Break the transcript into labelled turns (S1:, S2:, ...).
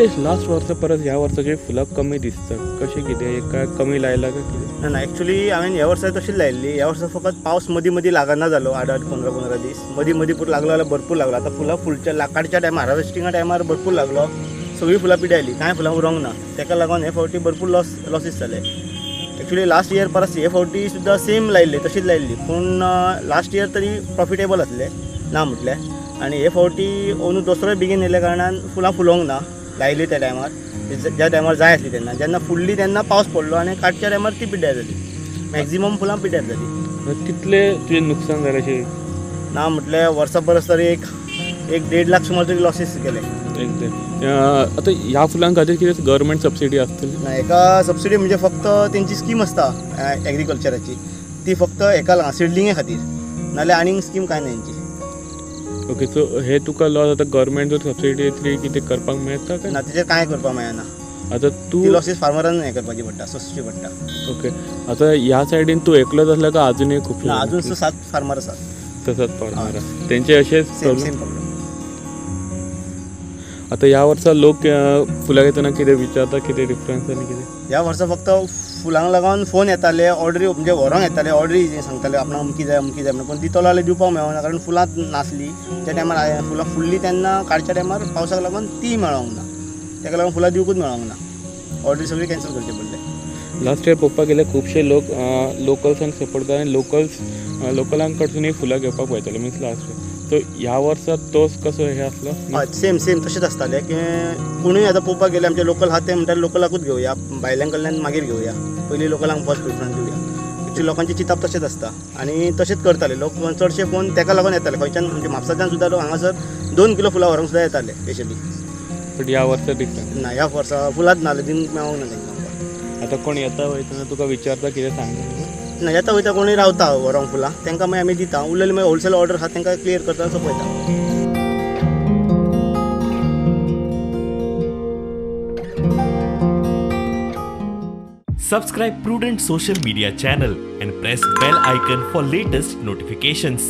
S1: Nilesh, last वर्सा परस ह्या वर्साची फुलां कमी दिसता, कशें कितें काय कमी लायला काय कितें?
S2: ना ना, एक्चुली हांवें ह्या वर्सा तशीच लायिल्ली. ह्या वर्सा फकत पावस मदीं मदीं लागना जालो, 8 8 15 15 दीस मदीं मदीं पुरो लागलो जाल्यार भरपूर लागलो. आतां फुलां फुलच्या लाकाडच्या टायमार, हार्वेस्टिंगा टायमार भरपूर लागलो, सगळीं फुलां पिड्याली, कांय फुलां उरोंक ना. ताका लागून हे फावटी भरपूर लॉसीस जाले. एक्चुली लास्ट इयर परस हे फावटी सुद्दां सेम लायिल्ली, तशीच लायिल्ली, पूण लास्ट इयर तरी प्रॉफिटेबल आसले ना म्हटलें. आनी हे फावटी अंदू दसरोय बेगीन येयल्या कारणान फुलां फुलोवंक ना, लायली त्या टायमार ज्या टायमार जाय आसली तेन्ना, जेन्ना फुडली तेन्ना पावस पडलो आनी काडच्या टायमार ती पिड्ड्यार जाली, मॅक्झिमम फुलां पिड्ड्यार जाली.
S1: कितले तुजें नुकसान जालें अशें?
S2: ना म्हटल्यार वर्सा परस तरी एक 1.5 लाख सुमार तरी लॉसीस गेले.
S1: आतां ह्या फुलां खातीर कितें गव्हर्मेंट सबसिडी आसतली?
S2: ना, हेका सबसिडी म्हणजे फक्त तेंची स्कीम आसता एग्रीकल्चराची, ती फक्त हेका लागून सिडलिंगे खातीर, नाल्यार आनीक स्कीम कांय ना हेंची.
S1: ओके, सो हे तुका लॉस आतां गव्हर्मेंट जर सबसिडी येतली कितें करपाक मेळटा काय
S2: ना? तेजेर कांय करपाक मेळना.
S1: आतां तूं
S2: लॉसीस फार्मरान हें करपाची पडटा, सोंसची पडटा.
S1: ओके, आतां ह्या सायडीन तूं एकलोच आसलो काय आजुनूय खूब?
S2: ना, अजून 7 फार्मर आसात.
S1: 7 फार्मर आसा, तेंचे अशेंच
S2: सेम प्रॉब्लम.
S1: आतां ह्या वर्सा लोक फुलां घेतना कितें विचारता, कितें डिफरन्स आनी कितें?
S2: ह्या वर्सा फक्त फुलांक लागून फोन येताले, ऑर्डरी म्हणजे व्हरोंक येताले, ऑर्डरी सांगताले आपणाक अमकी जाय अमकी जाय म्हणून, पूण दितलो जाल्यार दिवपाक मेळना कारण फुलां नासली त्या टायमार. फुलां फुल्ली तेन्ना काडच्या टायमार पावसाक लागून ती मेळोंक ना, ताका लागून फुलां दिवकूच मेळोंक ना, ऑर्डरी सगळी कॅन्सल करचे पडले.
S1: लास्ट इयर पळोवपाक गेल्यार खुबशे लोक लोकल्सांक सपोर्ट करता आनी लोकलां कडसूनय फुलां घेवपाक वयताले, मिन्स लास्ट इयर. सो ह्या वर्सा तोच कसो हें आसलो?
S2: हय, सेम सेम तशेंच आसतालें की कोणूय आतां पळोवपाक गेल्यार आमचे लोकल आहा ते म्हणटाले लोकलाकूच घेवया, भायल्यां कडल्यान मागीर घेवया, पयलीं लोकलांक फर्स्ट प्रिफरन्स दिवया. एक्चुली लोकांचें चिंतप तशेंच आसता आनी तशेंच करताले लोक. चडशे फोन ताका लागून येताले खंयच्यान, म्हणजे म्हापसाच्यान सुद्दां लोक हांगासर 2 किलो फुलां व्हरूंक सुद्दां येताले स्पेशली.
S1: बट ह्या वर्सा डिफरंट
S2: ना, ह्या वर्सा फुलांच ना दिवंक मेळोंक ना तांकां.
S1: आतां कोण येता वयतना तुका विचारता कितें सांगता?
S2: ना, येता वयता कोणूय रावता व्हरोंक फुलां, तांकां मागीर आमी दिता, उरलेली मागीर होलसेल ऑर्डर आसा तांकां क्लियर करता, सोंपयता.
S3: Subscribe Prudent Social Media channel and press bell icon for latest notifications.